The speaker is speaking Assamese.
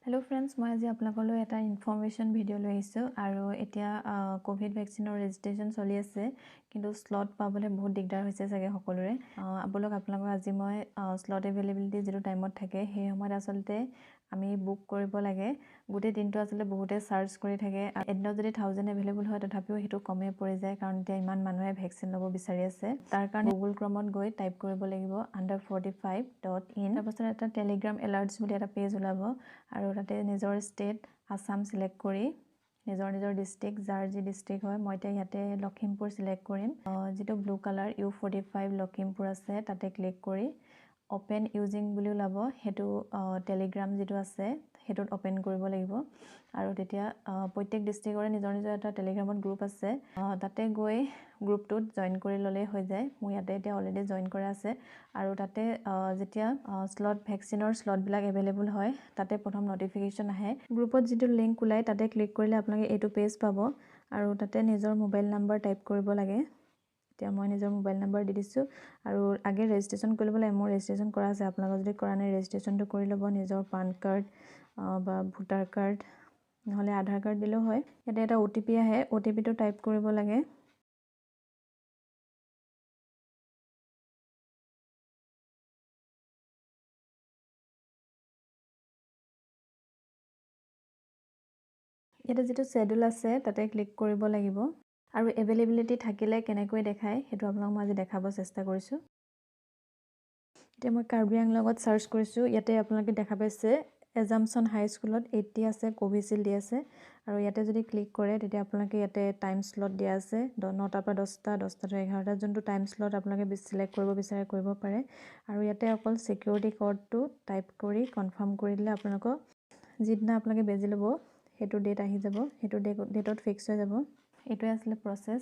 হেল্ল' ফ্ৰেণ্ডছ, মই আজি আপোনালোকলৈ এটা ইনফৰ্মেশ্যন ভিডিঅ' লৈ আহিছোঁ। আৰু এতিয়া ক'ভিড ভেকচিনৰ ৰেজিষ্ট্ৰেশ্যন চলি আছে, কিন্তু শ্লট পাবলৈ বহুত দিগদাৰ হৈছে চাগে সকলোৰে। ব'লক, আপোনালোকক আজি মই শ্লট এভেইলেবিলিটি যিটো টাইমত থাকে, সেই সময়ত আচলতে আমি বুক কৰিব লাগে। গোটেই দিনটো আচলতে বহুতে চাৰ্চ কৰি থাকে। এদিনত যদি 1000 এভেইলেবল হয়, তথাপিও সেইটো কমেই পৰি যায়, কাৰণ এতিয়া ইমান মানুহে ভেকচিন ল'ব বিচাৰি আছে। তাৰ কাৰণে গুগল ক্ৰমত গৈ টাইপ কৰিব লাগিব under45.in। তাৰপাছত এটা টেলিগ্ৰাম এলাৰ্টছ বুলি এটা পেজ ওলাব আৰু তাতে নিজৰ ষ্টেট আছাম চিলেক্ট কৰি নিজৰ নিজৰ ডিষ্ট্ৰিক্ট, যাৰ যি ডিষ্ট্ৰিক্ট হয়, মই এতিয়া ইয়াতে লখিমপুৰ চিলেক্ট কৰিম। যিটো ব্লু কালাৰ U45 Lakhimpur আছে, তাতে ক্লিক কৰি অ'পেন ইউজিং বুলি ওলাব। সেইটো টেলিগ্ৰাম যিটো আছে, সেইটোত অ'পেন কৰিব লাগিব। আৰু তেতিয়া প্ৰত্যেক ডিষ্ট্ৰিক্টৰে নিজৰ নিজৰ এটা টেলিগ্ৰামত গ্ৰুপ আছে, তাতে গৈ গ্ৰুপটোত জইন কৰি ল'লেই হৈ যায়। মোৰ ইয়াতে এতিয়া অলৰেডি জইন কৰা আছে। আৰু তাতে যেতিয়া শ্লট, ভেকচিনৰ শ্লটবিলাক এভেইলেবল হয়, তাতে প্ৰথম নটিফিকেশ্যন আহে। গ্ৰুপত যিটো লিংক ওলায়, তাতে ক্লিক কৰিলে আপোনালোকে এইটো পেজ পাব আৰু তাতে নিজৰ মোবাইল নাম্বাৰ টাইপ কৰিব লাগে। এতিয়া মই নিজৰ মোবাইল নাম্বাৰ দি দিছোঁ আৰু আগে ৰেজিষ্ট্ৰেশ্যন কৰি ল'ব লাগে। মোৰ ৰেজিষ্ট্ৰেশ্যন কৰা আছে। আপোনালোকৰ যদি কৰা নাই, ৰেজিষ্ট্ৰেশ্যনটো কৰি ল'ব। নিজৰ পান কাৰ্ড বা ভোটাৰ কাৰ্ড, নহ'লে আধাৰ কাৰ্ড দিলেও হয়। ইয়াতে এটা অ'টিপি আহে, অ'টিপিটো টাইপ কৰিব লাগে। ইয়াতে যিটো শ্বেডিউল আছে, তাতে ক্লিক কৰিব লাগিব। আৰু এভেইলেবিলিটি থাকিলে কেনেকৈ দেখায়, সেইটো আপোনাক মই আজি দেখাব চেষ্টা কৰিছোঁ। এতিয়া মই কাৰ্বি আংলঙত চাৰ্চ কৰিছোঁ। ইয়াতে আপোনালোকে দেখা পাইছে, এজামচন হাইস্কুলত 80 আছে, কোভিচিল্ড দি আছে। আৰু ইয়াতে যদি ক্লিক কৰে, তেতিয়া আপোনালোকে ইয়াতে টাইম শ্লট দিয়া আছে, 9টাৰ পৰা 10টা, 10টা টু 11টা। যোনটো টাইম শ্লট আপোনালোকে চিলেক্ট কৰিব বিচাৰে, কৰিব পাৰে। আৰু ইয়াতে অকল ছিকিউৰিটি ক'ডটো টাইপ কৰি কনফাৰ্ম কৰি দিলে আপোনালোকক যিদিনা আপোনালোকে বেজি ল'ব, সেইটো ডেট আহি যাব, সেইটো ডেটত ফিক্স হৈ যাব। এইটোৱে আছিলে প্ৰচেছ।